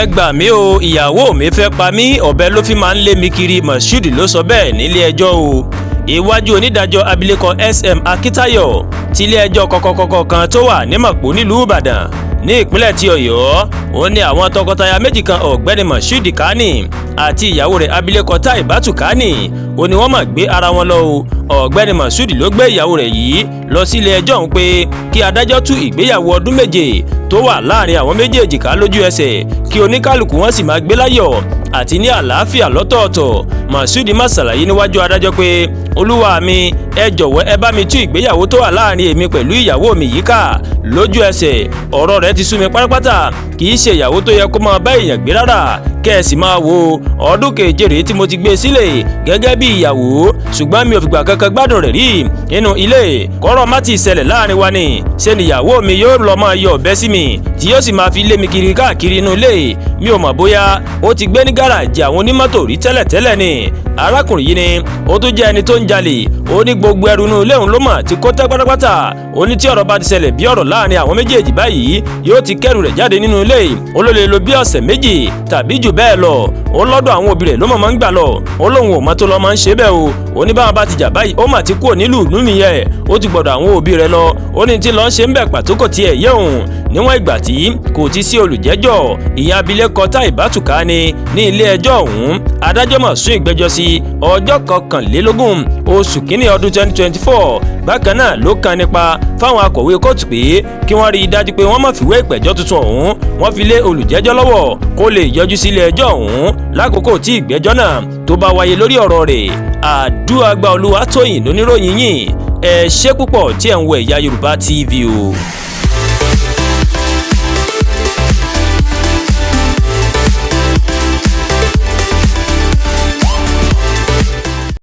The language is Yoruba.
Ẹ gbà mí o, ìyàwó mi fẹ́ pa mí, ọ̀bẹ ló fi máa ń lé mi kiri, Moshood ló sọ bẹ́ẹ̀ nílé ẹjọ́ o. Iwájú onídàájọ́ abilékọ SM Akíntayọ̀ tilé ẹjọ́ kọ̀kọ̀kọ̀kọ̀ kan tó wà ní Mọ̀pó nílùú Ìbàdàn ní ìpínlẹ̀ ti Ọ̀yọ́, òun ni àwọn tọkọtaya méjì kan, ọ̀gbẹ́ni Moshood Kani àti ìyàwó rẹ̀ abilékọ Taibatu Kani, ó ní wọ́n máa gbé ara wọn lọ o. Ọ̀gbẹ́ni Moshood ló gbé ìyàwó rẹ̀ yìí lọ sí ilé ẹjọ́ ọ̀hún pé kí adájọ́ tú ìgbéyàwó ọdún 7 tó wà láàrin àwọn méjèèjì ká lójú ẹsẹ̀, kí oníkálukú wọn sì máa gbé láyọ̀ àti ní àlàáfíà lọ́tọ̀ọ̀tọ̀. Moshood má ṣàlàyé níwájú adájọ́ pé, "Olúwa mi, ẹ jọ̀wọ́, ẹ bá mi tú ìgbéyàwó tó wà láàrin èmi pẹ̀lú ìyàwó mi yìí ká lójú ẹsẹ̀. Ọ̀rọ̀ rẹ̀ ti sú mi pátápátá. Kì í ṣe ìyàwó tó yẹ kó máa bá èèyàn gbé rárá. Kẹ́ ẹ sì máa wo, ọdún 7 rèé tí mo ti gbé sílẹ̀ gẹ́gẹ́ bí ìyàwó, ṣùgbọ́n mi ò fìgbà kankan gbádùn rẹ̀ rí nínú ilé. Kọ́rọ̀ má ti ṣẹlẹ̀ láàrin wa ni ṣe níyàwó mi yóò lọ máa yọ ọ̀bẹ sí mi, tí yóò sì máa fi lé mi kiri káàkiri inú ilé. Mi ò mọ̀ bóyá ó ti gbé ní gàràjì àwọn onímọ́tò rí tẹ́lẹ̀tẹ́lẹ̀ ni." Arákùnrin yìí ni ó tún jẹ́ ẹni tó ń jalè. Ó ní gbogbo ẹrù inú ilé òun ló mọ̀ tí kò tẹ́ pátápátá. Ó ní tí ọ̀rọ̀ bá ti ṣẹlẹ̀ bí ọ̀rọ̀ láàrin àwọn méjèèjì báyìí, yóò ti kẹ́rù rẹ̀ jáde nínú ilé. Ó ló lè lo bí ọ̀sẹ̀ 2 tàbí jù bẹ́ẹ̀ lọ. Ó lọ́dọ̀ àwọn òbí rẹ̀ ló mọ̀ máa ń gbà lọ. Ó lóun ò mọ̀ tó lọ́ máa ń ṣe bẹ́ẹ̀ o. Ó ní báwọn bá ti jà báyìí, ó mà ti kúrò nílùú ìlú nìyẹn, ó ti gbọ́dọ̀ àwọn òbí rẹ̀ lọ. Ó ní tí lọ́ọ́ ṣe ń bẹ̀ pàtó kò tiẹ̀ yé òun. Níwọ̀n ìgbà tí kò ti sí olùjẹ́jọ́, ìyẹn abilékọ Taibatu Kani, ní ilé ẹjọ́ ọ̀hún, adájọ́ mọ̀ sún ìgbẹ́jọ́ sí ọjọ́ 21 oṣù kínní ọdún 2024. Bákan náà ló kan nípa fáwọn akọ̀wé kóòtù pé kí wọ́n rí i dájú pé wọ́n má fìwé ìpẹ̀jọ́ tuntun ọ̀hún wọ́n fi lé olùjẹ́jọ́ lọ́wọ́, kó lè yọjú sí ilé ẹjọ́ ọ̀hún lákòókò tí ìgbẹ́jọ́ náà tó bá wáyé lórí ọ̀rọ̀ rẹ̀. Àdúràgbà Olúwatóyìn lóníròyìn yìí. Ẹ ṣé púpọ̀ tí ẹ̀ ń wo Ẹ̀yà Yorùbá TV o.